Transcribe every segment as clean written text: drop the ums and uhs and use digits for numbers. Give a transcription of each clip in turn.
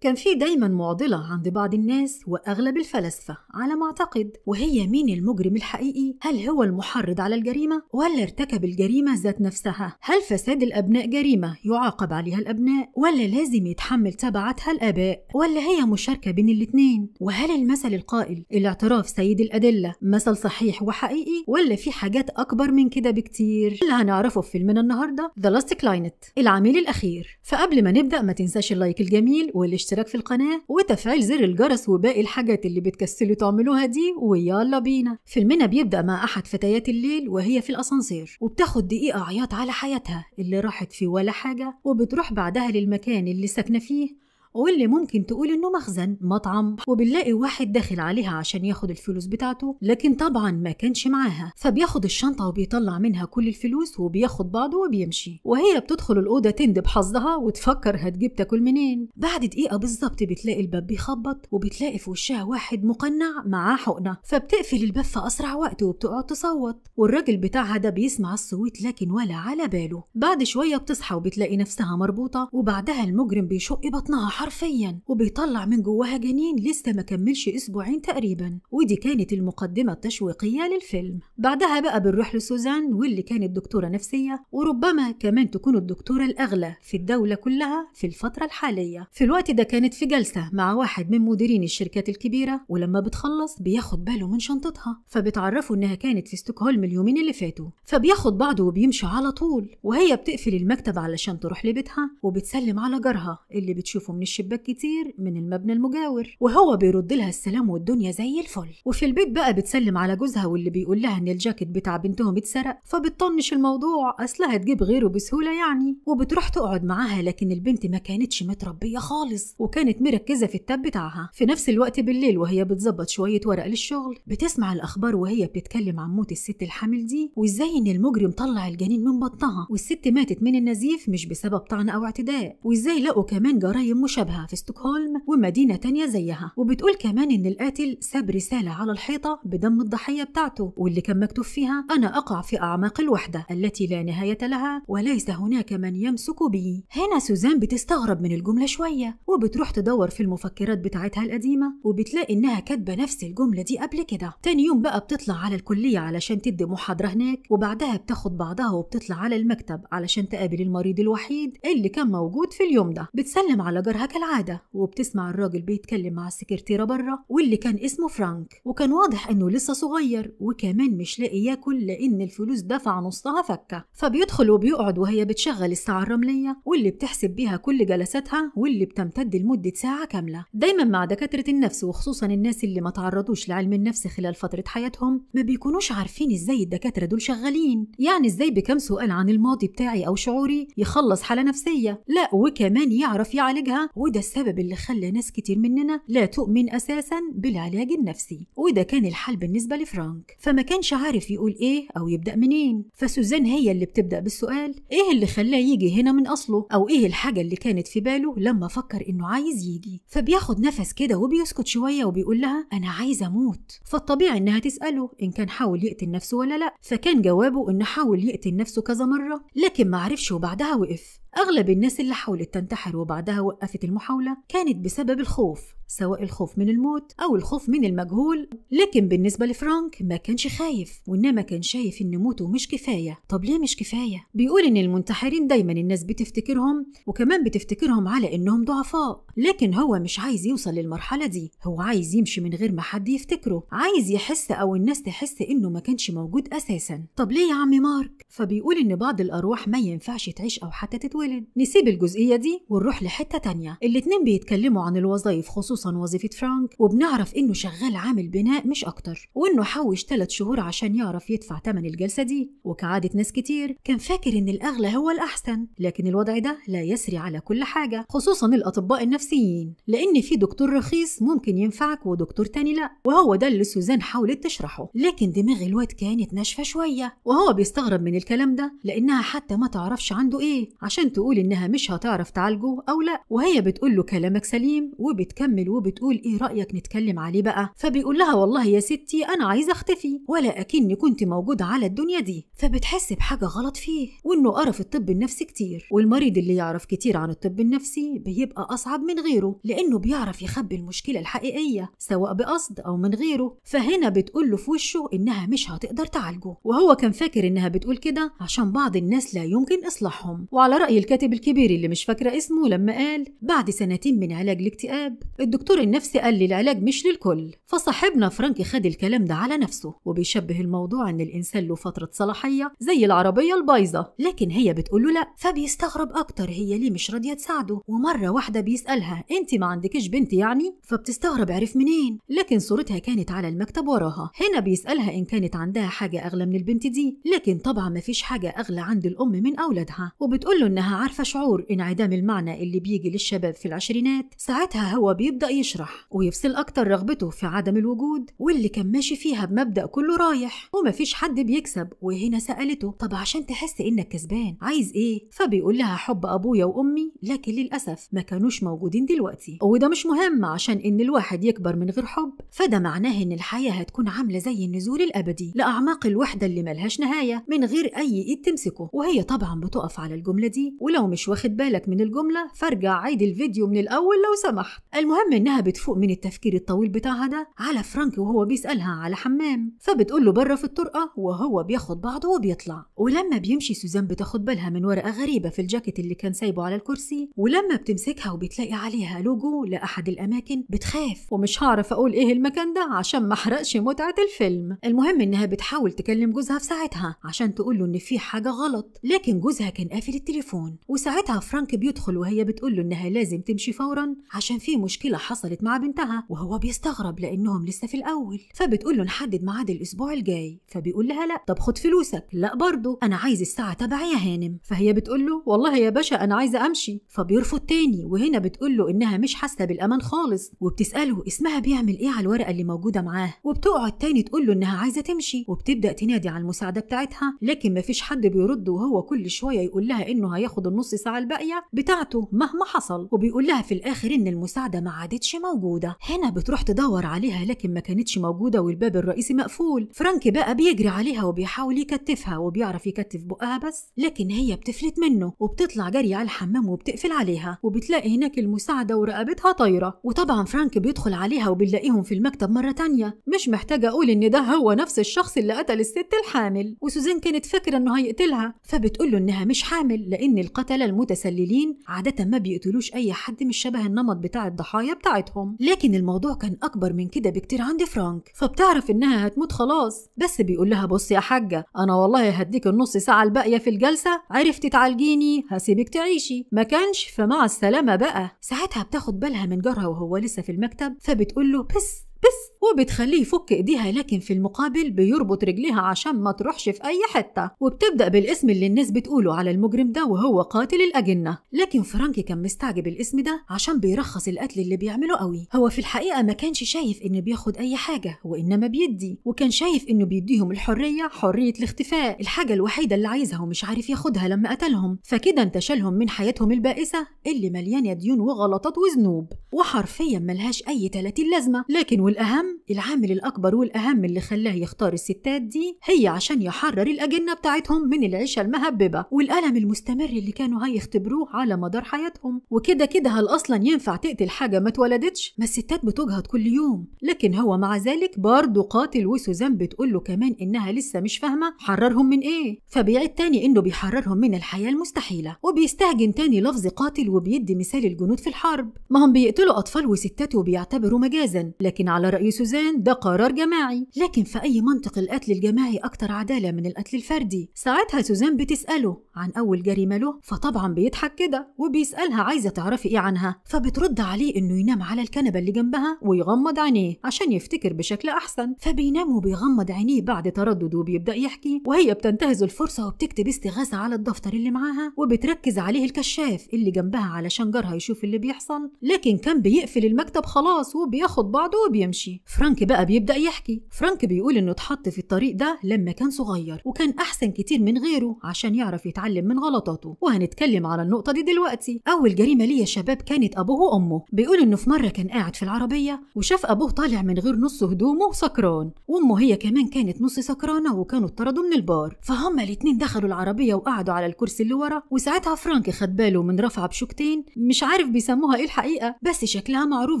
كان في دايما معضلة عند بعض الناس وأغلب الفلاسفة على ما أعتقد، وهي مين المجرم الحقيقي؟ هل هو المحرض على الجريمة ولا ارتكب الجريمة ذات نفسها؟ هل فساد الأبناء جريمة يعاقب عليها الأبناء ولا لازم يتحمل تبعاتها الآباء، ولا هي مشاركة بين الاتنين؟ وهل المثل القائل الاعتراف سيد الأدلة مثل صحيح وحقيقي ولا في حاجات أكبر من كده بكتير؟ اللي هنعرفه في فيلمنا النهاردة The Last Client، العميل الأخير. فقبل ما نبدأ ما تنساش ال like الجميل والاشتراك في القناة وتفعيل زر الجرس وباقي الحاجات اللي بتكسلوا تعملوها دي، ويلا بينا. فيلمنا بيبدأ مع أحد فتيات الليل وهي في الأسانسير، وبتاخد دقيقة عياط على حياتها اللي راحت في ولا حاجة، وبتروح بعدها للمكان اللي ساكنة فيه واللي ممكن تقول انه مخزن مطعم، وبنلاقي واحد داخل عليها عشان ياخد الفلوس بتاعته، لكن طبعا ما كانش معاها، فبياخد الشنطة وبيطلع منها كل الفلوس وبياخد بعضه وبيمشي. وهي بتدخل الأوضة تندب حظها وتفكر هتجيب تاكل منين. بعد دقيقة بالظبط بتلاقي الباب بيخبط، وبتلاقي في وشها واحد مقنع معاه حقنة، فبتقفل الباب في أسرع وقت وبتقعد تصوت، والراجل بتاعها ده بيسمع الصوت لكن ولا على باله. بعد شوية بتصحى وبتلاقي نفسها مربوطة، وبعدها المجرم بيشق بطنها حرفيا وبيطلع من جواها جنين لسه ما كملش اسبوعين تقريبا. ودي كانت المقدمة التشويقيه للفيلم. بعدها بقى بنروح لسوزان واللي كانت دكتورة نفسية، وربما كمان تكون الدكتورة الاغلى في الدولة كلها في الفترة الحالية. في الوقت ده كانت في جلسه مع واحد من مديرين الشركات الكبيرة، ولما بتخلص بياخد باله من شنطتها، فبتعرفوا انها كانت في ستوكهولم اليومين اللي فاتوا، فبياخد بعضه وبيمشي على طول. وهي بتقفل المكتب علشان تروح لبيتها، وبتسلم على جارها اللي بتشوفه من الشباك كتير من المبنى المجاور، وهو بيرد لها السلام والدنيا زي الفل. وفي البيت بقى بتسلم على جوزها واللي بيقول لها ان الجاكيت بتاع بنتهم اتسرق، فبتطنش الموضوع اصلها تجيب غيره بسهولة يعني، وبتروح تقعد معاها، لكن البنت ما كانتش متربيه خالص وكانت مركزه في التاب بتاعها. في نفس الوقت بالليل وهي بتظبط شوية ورق للشغل، بتسمع الاخبار وهي بتتكلم عن موت الست الحامل دي، وازاي ان المجرم طلع الجنين من بطنها والست ماتت من النزيف مش بسبب طعن او اعتداء، وازاي لقوا كمان جرايم مشابهة في ستوكهولم ومدينة تانية زيها. وبتقول كمان إن القاتل ساب رسالة على الحيطة بدم الضحية بتاعته، واللي كان مكتوب فيها أنا أقع في أعماق الوحدة التي لا نهاية لها وليس هناك من يمسك بي. هنا سوزان بتستغرب من الجملة شوية، وبتروح تدور في المفكرات بتاعتها القديمة، وبتلاقي إنها كاتبة نفس الجملة دي قبل كده. تاني يوم بقى بتطلع على الكلية علشان تدي محاضرة هناك، وبعدها بتاخد بعضها وبتطلع على المكتب علشان تقابل المريض الوحيد اللي كان موجود في اليوم ده. بتسلم على جارها كالعادة، وبتسمع الراجل بيتكلم مع السكرتيرة بره واللي كان اسمه فرانك، وكان واضح انه لسه صغير وكمان مش لاقي ياكل لان الفلوس دفع نصها فكة. فبيدخل وبيقعد وهي بتشغل الساعة الرملية واللي بتحسب بيها كل جلساتها واللي بتمتد لمدة ساعة كاملة. دايما مع دكاترة النفس وخصوصا الناس اللي ما تعرضوش لعلم النفس خلال فترة حياتهم ما بيكونوش عارفين ازاي الدكاترة دول شغالين، يعني ازاي بكام سؤال عن الماضي بتاعي او شعوري يخلص حالة نفسية، لا وكمان يعرف يعالجها. وده السبب اللي خلى ناس كتير مننا لا تؤمن أساسا بالعلاج النفسي، وده كان الحال بالنسبة لفرانك، فما كانش عارف يقول إيه أو يبدأ منين. فسوزان هي اللي بتبدأ بالسؤال إيه اللي خلاه يجي هنا من أصله، أو إيه الحاجة اللي كانت في باله لما فكر إنه عايز يجي. فبياخد نفس كده وبيسكت شوية وبيقول لها أنا عايز أموت. فالطبيعي إنها تسأله إن كان حاول يقتل نفسه ولا لأ، فكان جوابه إنه حاول يقتل نفسه كذا مرة لكن معرفش وبعدها وقف. أغلب الناس اللي حاولت تنتحر وبعدها وقفت المحاولة كانت بسبب الخوف، سواء الخوف من الموت أو الخوف من المجهول. لكن بالنسبة لفرانك ما كانش خايف، وإنما كان شايف إن موته مش كفاية. طب ليه مش كفاية؟ بيقول إن المنتحرين دايما الناس بتفتكرهم، وكمان بتفتكرهم على إنهم ضعفاء، لكن هو مش عايز يوصل للمرحلة دي، هو عايز يمشي من غير ما حد يفتكره، عايز يحس أو الناس تحس إنه ما كانش موجود أساسا. طب ليه يا عم مارك؟ فبيقول إن بعض الأرواح ما ينفعش تعيش أو حتى تتولد. نسيب الجزئية دي ونروح لحتة تانية. الاتنين بيتكلموا عن الوظائف خصوصا وظيفة فرانك، وبنعرف انه شغال عامل بناء مش اكتر، وانه حوش 3 شهور عشان يعرف يدفع تمن الجلسة دي. وكعادة ناس كتير كان فاكر ان الاغلى هو الاحسن، لكن الوضع ده لا يسري على كل حاجة، خصوصا الاطباء النفسيين، لان في دكتور رخيص ممكن ينفعك ودكتور تاني لا، وهو ده اللي سوزان حاولت تشرحه. لكن دماغ الواد كانت ناشفة شوية، وهو بيستغرب من الكلام ده لانها حتى ما تعرفش عنده ايه عشان عشان تقول إنها مش هتعرف تعالجه أو لا، وهي بتقول له كلامك سليم، وبتكمل وبتقول إيه رأيك نتكلم عليه بقى؟ فبيقول لها والله يا ستي أنا عايزة أختفي ولا أكني كنت موجودة على الدنيا دي. فبتحس بحاجة غلط فيه وإنه قرف الطب النفسي كتير، والمريض اللي يعرف كتير عن الطب النفسي بيبقى أصعب من غيره لأنه بيعرف يخبي المشكلة الحقيقية سواء بقصد أو من غيره. فهنا بتقول له في وشه إنها مش هتقدر تعالجه، وهو كان فاكر إنها بتقول كده عشان بعض الناس لا يمكن إصلاحهم. وعلى رأي الكاتب الكبير اللي مش فاكرة اسمه لما قال بعد 2 سنين من علاج الاكتئاب الدكتور النفسي قال لي العلاج مش للكل. فصاحبنا فرانك خد الكلام ده على نفسه، وبيشبه الموضوع إن الإنسان له فترة صلاحية زي العربية البايظة، لكن هي بتقول له لا. فبيستغرب أكتر هي ليه مش راضية تساعده، ومرة واحدة بيسألها أنت ما عندكش بنت يعني؟ فبتستغرب عرف منين، لكن صورتها كانت على المكتب وراها. هنا بيسألها إن كانت عندها حاجة أغلى من البنت دي، لكن طبعا ما فيش حاجة أغلى عند الأم من أولادها. وبتقول له إنها عارفة شعور انعدام المعنى اللي بيجي للشباب في العشرينات. ساعتها هو بيبدأ يشرح ويفصل أكتر رغبته في عدم الوجود واللي كان ماشي فيها بمبدأ كله رايح ومفيش حد بيكسب. وهنا سألته طب عشان تحس إنك كسبان عايز إيه؟ فبيقول لها حب أبويا وأمي، لكن للأسف ما كانوش موجودين دلوقتي، وده مش مهم عشان إن الواحد يكبر من غير حب فده معناه إن الحياة هتكون عاملة زي النزول الأبدي لأعماق الوحدة اللي ملهاش نهاية من غير أي إيد تمسكه. وهي طبعا بتقف على الجملة دي، ولو مش واخد بالك من الجملة فارجع عيد الفيديو من الأول لو سمحت. المهم إنها بتفوق من التفكير الطويل بتاعها ده على فرانك وهو بيسألها على حمام، فبتقول له بره في الطرقة، وهو بياخد بعضه وبيطلع. ولما بيمشي سوزان بتاخد بالها من ورقة غريبة في الجاكيت اللي كان سايبه على الكرسي، ولما بتمسكها وبتلاقي عليها لوجو لأحد الأماكن بتخاف، ومش هعرف أقول إيه المكان ده عشان ما أحرقش متعة الفيلم. المهم إنها بتحاول تكلم جوزها في ساعتها عشان تقول له إن في حاجة غلط، لكن جوزها كان قافل التليفون. وساعتها فرانك بيدخل وهي بتقول له إنها لازم تمشي فورا عشان في مشكلة حصلت مع بنتها، وهو بيستغرب لأنهم لسه في الأول. فبتقول له نحدد ميعاد الأسبوع الجاي، فبيقول لها لا. طب خد فلوسك، لا برضه أنا عايز الساعة تبعي يا هانم. فهي بتقول له والله يا باشا أنا عايزة أمشي، فبيرفض تاني. وهنا بتقول له إنها مش حاسة بالأمان خالص، وبتسأله اسمها بيعمل إيه على الورقة اللي موجودة معاه، وبتقعد تاني تقول له إنها عايزة تمشي، وبتبدأ تنادي على المساعدة بتاعتها، لكن مفيش حد بيرد، وهو كل شوية يقول لها إنه هياخد النص ساعة الباقية بتاعته مهما حصل، وبيقول لها في الآخر إن المساعدة ما عادتش موجودة. هنا بتروح تدور عليها لكن ما كانتش موجودة والباب الرئيسي مقفول. فرانك بقى بيجري عليها وبيحاول يكتفها وبيعرف يكتف بقها بس، لكن هي بتفلت منه وبتطلع جري على الحمام وبتقفل عليها، وبتلاقي هناك المساعدة ورقبتها طايرة. وطبعا فرانك بيدخل عليها وبنلاقيهم في المكتب مرة تانية. مش محتاجة أقول إن ده هو نفس الشخص اللي قتل الست الحامل، وسوزان كانت فاكرة إنه هيقتلها، فبتقول له إنها مش حامل لأن القتلة المتسللين عادة ما بيقتلوش أي حد مش شبه النمط بتاع الضحايا بتاعتهم. لكن الموضوع كان أكبر من كده بكتير عند فرانك، فبتعرف إنها هتموت خلاص، بس بيقول لها بصي يا حاجة أنا والله هديك النص ساعة الباقية في الجلسة، عرفتي تعالجيني هسيبك تعيشي، ما كانش فمع السلامة بقى. ساعتها بتاخد بالها من جارها وهو لسه في المكتب، فبتقول له بس بس، وبتخليه يفك ايديها، لكن في المقابل بيربط رجليها عشان ما تروحش في اي حته. وبتبدا بالاسم اللي الناس بتقوله على المجرم ده وهو قاتل الاجنه، لكن فرانك كان مستعجب الاسم ده عشان بيرخص القتل اللي بيعمله قوي. هو في الحقيقه ما كانش شايف انه بياخد اي حاجه وانما بيدي، وكان شايف انه بيديهم الحريه، حريه الاختفاء، الحاجه الوحيده اللي عايزها ومش عارف ياخدها لما قتلهم. فكده انتشلهم من حياتهم البائسه اللي مليانه ديون وغلطات وذنوب، وحرفيا ملهاش اي 30 لازمه. لكن والأهم، العامل الأكبر والأهم اللي خلاه يختار الستات دي هي عشان يحرر الأجنة بتاعتهم من العيشة المهببة والألم المستمر اللي كانوا هيختبروه على مدار حياتهم. وكده كده هل أصلا ينفع تقتل حاجة ما اتولدتش؟ ما الستات بتجهض كل يوم. لكن هو مع ذلك برضه قاتل، وسوزان بتقول له كمان إنها لسه مش فاهمة حررهم من إيه، فبيعيد تاني إنه بيحررهم من الحياة المستحيلة، وبيستهجن تاني لفظ قاتل وبيدي مثال الجنود في الحرب، ما هم بيقتلوا أطفال وستات وبيعتبروا مجازا. لكن على رأي سوزان ده قرار جماعي، لكن في أي منطق القتل الجماعي أكتر عدالة من القتل الفردي؟ ساعتها سوزان بتسأله عن أول جريمة له، فطبعا بيضحك كده وبيسألها عايزة تعرفي إيه عنها، فبترد عليه إنه ينام على الكنبة اللي جنبها ويغمض عينيه عشان يفتكر بشكل أحسن. فبينام وبيغمض عينيه بعد تردد وبيبدأ يحكي، وهي بتنتهز الفرصة وبتكتب استغاثة على الدفتر اللي معاها، وبتركز عليه الكشاف اللي جنبها علشان جارها يشوف اللي بيحصل. لكن كان بيقفل المكتب خلاص وبياخد بعضه وبيمشي. فرانك بقى بيبدأ يحكي. فرانك بيقول انه اتحط في الطريق ده لما كان صغير وكان احسن كتير من غيره عشان يعرف يتعلم من غلطاته، وهنتكلم على النقطة دي دلوقتي. اول جريمة ليه يا شباب كانت ابوه وامه. بيقول انه في مرة كان قاعد في العربية وشاف ابوه طالع من غير نص هدومه سكران، وامه هي كمان كانت نص سكرانة، وكانوا اتطردوا من البار. فهم الاتنين دخلوا العربية وقعدوا على الكرسي اللي ورا، وساعتها فرانك خد باله من رفعة بشوكتين مش عارف بيسموها ايه الحقيقة، بس شكلها معروف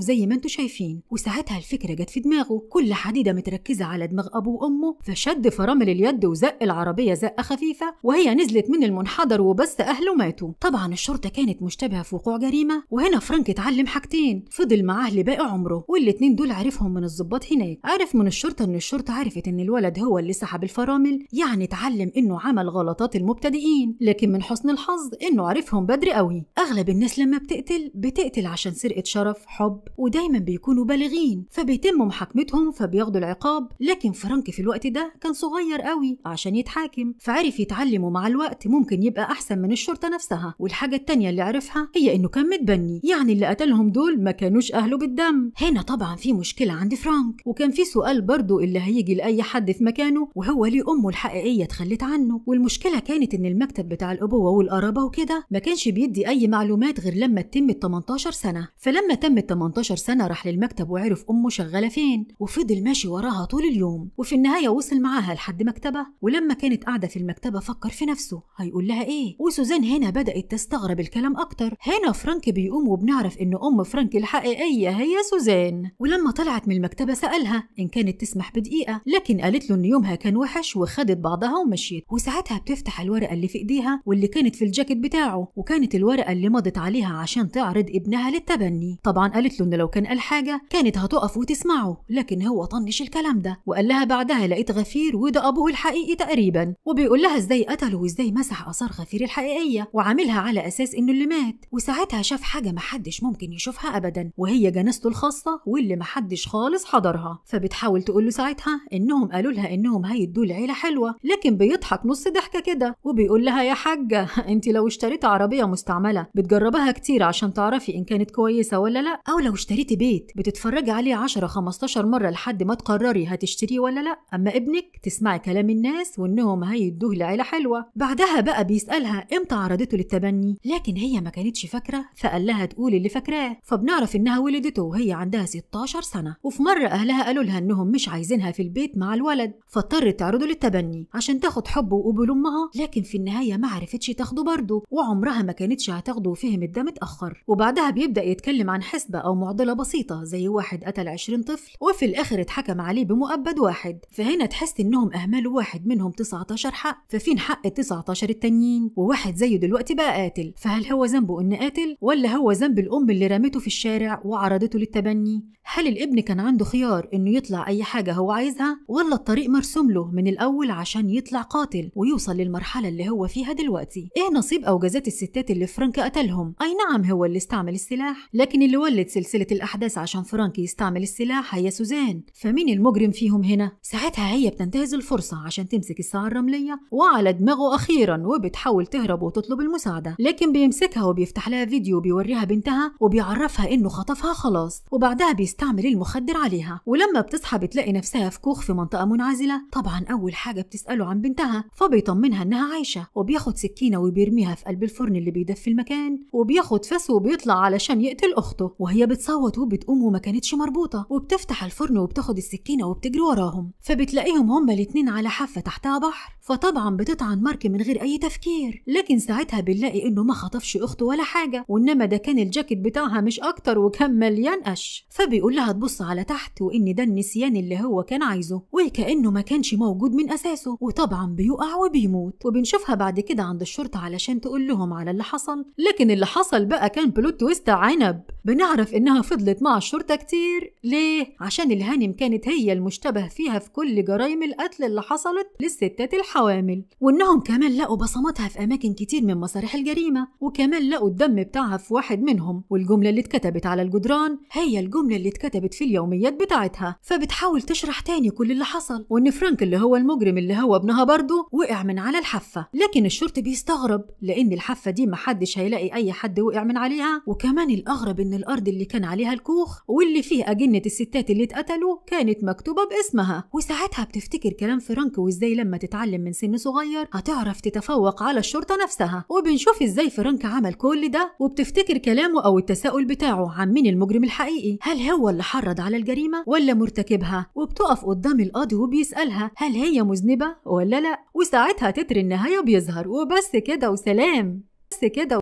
زي ما انتوا شايفين. وساعتها الفكرة جت في دماغه، كل حديدة متركزة على دماغ ابوه وامه، فشد فرامل اليد وزق العربية زقة خفيفة وهي نزلت من المنحدر وبس اهله ماتوا. طبعا الشرطة كانت مشتبهة في وقوع جريمة، وهنا فرانك اتعلم حاجتين فضل معاه لباقي عمره، والاتنين دول عرفهم من الضباط هناك. عرف من الشرطة ان الشرطة عرفت ان الولد هو اللي سحب الفرامل، يعني اتعلم انه عمل غلطات المبتدئين، لكن من حسن الحظ انه عرفهم بدري قوي. اغلب الناس لما بتقتل بتقتل عشان سرقة شرف، حب، ودايما بيكونوا بالغين، فبيتم محاكمتهم فبياخدوا العقاب. لكن فرانك في الوقت ده كان صغير قوي عشان يتحاكم، فعرف يتعلم ومع الوقت ممكن يبقى احسن من الشرطة نفسها. والحاجة التانية اللي عرفها هي انه كان متبني، يعني اللي قتلهم دول ما كانوش اهله بالدم. هنا طبعا في مشكلة عند فرانك، وكان في سؤال برضو اللي هيجي لأي حد في مكانه، وهو ليه امه الحقيقية اتخلت عنه. والمشكلة كانت ان المكتب بتاع الابوة والقرابة وكده ما كانش بيدي اي معلومات غير لما تتم 18 سنة. فلما تم 18 سنة راح للمكتب وعرف امه شغالة فين، وفضل ماشي وراها طول اليوم، وفي النهاية وصل معاها لحد مكتبه. ولما كانت قاعدة في المكتبة فكر في نفسه هيقول لها ايه، وسوزان هنا بدأت تستغرب الكلام اكتر. هنا فرانك بيقوم وبنعرف ان ام فرانك الحقيقية هي سوزان. ولما طلعت من المكتبة سألها ان كانت تسمح بدقيقة، لكن قالت له ان يومها كان وحش وخدت بعضها ومشيت. وساعتها بتفتح الورقة اللي في ايديها واللي كانت في الجاكيت بتاعه، وكانت الورقة اللي مضت عليها عشان تعرض ابنها للتبني. طبعا قالت له ان لو كان قال حاجة كانت هتقف وتسمعه، لكن هو طنش الكلام ده وقال لها بعدها لقيت غفير وده ابوه الحقيقي تقريبا، وبيقول لها ازاي قتله وازاي مسح اثار غفير الحقيقية وعاملها على اساس انه اللي مات. وساعتها شاف حاجة محدش ممكن يشوفها ابدا، وهي جنازته الخاصة واللي محدش خالص حضرها. فبتحاول تقول له ساعتها انهم قالوا لها انهم هيدوا العيلة حلوة، لكن بيضحك نص ضحكه كده وبيقول لها يا حاجة انت لو اشتريت عربية مستعملة بتجربها كتير عشان تعرفي ان كانت كويسة ولا لا، او لو اشتريتي بيت بتتفرجي عليه 10 15 مرة لحد ما تقرري هتشتريه ولا لا، اما ابنك تسمعي كلام الناس وانهم هيدوه لعيلة حلوة. بعدها بقى بيسالها امتى عرضته للتبني، لكن هي ما كانتش فاكره، فقال لها تقول اللي فاكراه. فبنعرف انها ولدته وهي عندها 16 سنة، وفي مرة اهلها قالوا لها انهم مش عايزينها في البيت مع الولد، فاضطرت تعرضه للتبني عشان تاخد حبه وقبول امها، لكن في النهاية ما عرفتش تاخده برضه، وعمرها ما كانتش هتاخده وفهمت ده متاخر. وبعدها بيبدا يتكلم عن حسبه او معضلة بسيطة زي واحد قتل 20 طفل وفي الاخر اتحكم عليه بمؤبد واحد، فهنا تحس انهم اهملوا واحد منهم 19 حق، ففين حق 19 التانيين؟ وواحد زيه دلوقتي بقى قاتل، فهل هو ذنبه ان قاتل ولا هو ذنب الام اللي رمته في الشارع وعرضته للتبني؟ هل الابن كان عنده خيار انه يطلع اي حاجة هو عايزها، ولا الطريق مرسوم له من الاول عشان يطلع قاتل ويوصل للمرحلة اللي هو فيها دلوقتي؟ ايه نصيب او جزات الستات اللي فرانك قتلهم؟ اي نعم هو اللي استعمل السلاح، لكن اللي ولد سلسلة الاحداث عشان فرانك يستعمل السلاح هي سوزان، فمين المجرم فيهم هنا؟ ساعتها هي بتنتهز الفرصة عشان تمسك الساعة الرملية وعلى دماغه اخيرا، وبتحاول تهرب وتطلب المساعدة، لكن بيمسكها وبيفتح لها فيديو بيوريها بنتها وبيعرفها انه خطفها خلاص، وبعدها بيستعمل المخدر عليها. ولما بتصحى بتلاقي نفسها في كوخ في منطقة منعزله، طبعا اول حاجة بتساله عن بنتها فبيطمنها انها عايشه، وبياخد سكينة وبيرميها في قلب الفرن اللي بيدفي المكان، وبياخد فاس وبيطلع علشان يقتل اخته، وهي بتصوت وبتقوم وما كانتش مربوطة، وبتفتح الفرن وبتاخد السكينة وبتجري وراهم، فبتلاقيهم هما الاتنين على حافة تحتها بحر، فطبعا بتطعن مارك من غير اي تفكير، لكن ساعتها بنلاقي انه ما خطفش اخته ولا حاجة، وانما ده كان الجاكيت بتاعها مش اكتر وكان مليان قش. فبيقول لها تبص على تحت وان ده النسيان اللي هو كان عايزه وكانه ما كانش موجود من اساسه، وطبعا بيقع وبيموت. وبنشوفها بعد كده عند الشرطة علشان تقول لهم على اللي حصل، لكن اللي حصل بقى كان plot twist عنب. بنعرف انها فضلت مع الشرطة كتير، ليه؟ عشان الهانم كانت هي المشتبه فيها في كل جرائم القتل اللي حصلت للستات الحوامل، وانهم كمان لقوا بصماتها في اماكن كتير من مسارح الجريمة، وكمان لقوا الدم بتاعها في واحد منهم. والجملة اللي اتكتبت على الجدران هي الجملة اللي اتكتبت في اليوميات بتاعتها. فبتحاول تشرح تاني كل اللي حصل، وان فرانك اللي هو المجرم اللي هو ابنها برضه وقع من على الحافة، لكن الشرطي بيستغرب لان الحافة دي محدش هيلاقي اي حد وقع من عليها. وكمان الاغرب ان الارض اللي كان عليها الكوخ واللي فيه اجنة الستات اللي اتقتلوا كانت مكتوبة باسمها. وساعتها بتفتكر كلام فرانك وازاي لما تتعلم من سن صغير هتعرف تتفوق على الشرطة نفسها. وبنشوف ازاي فرانك عمل كل ده، وبتفتكر كلامه او التساؤل بتاعه عن مين المجرم الحقيقي، هل هو اللي حرض على الجريمة ولا مرتكبها؟ وبتقف قدام القاضي وبيسألها هل هي مذنبة ولا لا، وساعتها تتر النهاية بيظهر. وبس كده وسلام، بس كده.